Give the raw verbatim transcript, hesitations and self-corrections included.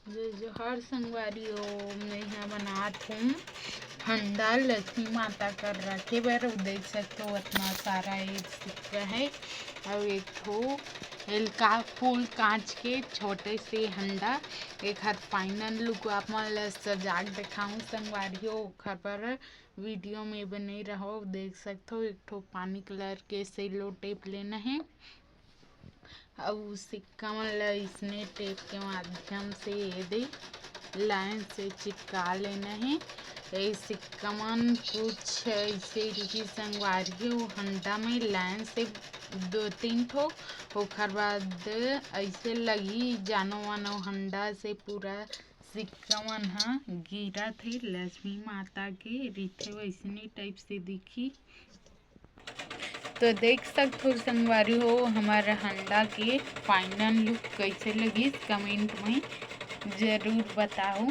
जय जोहार संगवारी हो, मैं यहाँ बनात हूँ हंडा लक्ष्मी माता कर रखे बर। अउ देख सकते हो, इतना सारा एक सिक्का है। अउ एक ठो एलका फूल कांच के छोटे से हंडा, एक हर फाइनल लुक आप मन ल सजा के दिखाऊँ संगवारी हो। ओखर बर वीडियो में बने रहो। देख सकते हो, एक ठो पानी कलर के सेलो टेप लेना है। अउ सिक्का मन ल इसने टेप के माध्यम से ये दे लाइन से चिपका लेना है। ये सिक्का मन कुछ ऐसे रिहिस संगवारी हो, हंडा में लाइन से दो तीन ठो, ओखर बाद ऐसे लगी जानो मानो हंडा से पूरा सिक्का मन ह गिरत हे, लक्ष्मी माता के रिथे वैसने टाइप से दिखी। तो देख सकथो संगवारी हो, हमर हंडा के फाइनल लुक कैसे लगिस, कमेंट में जरूर बताओ।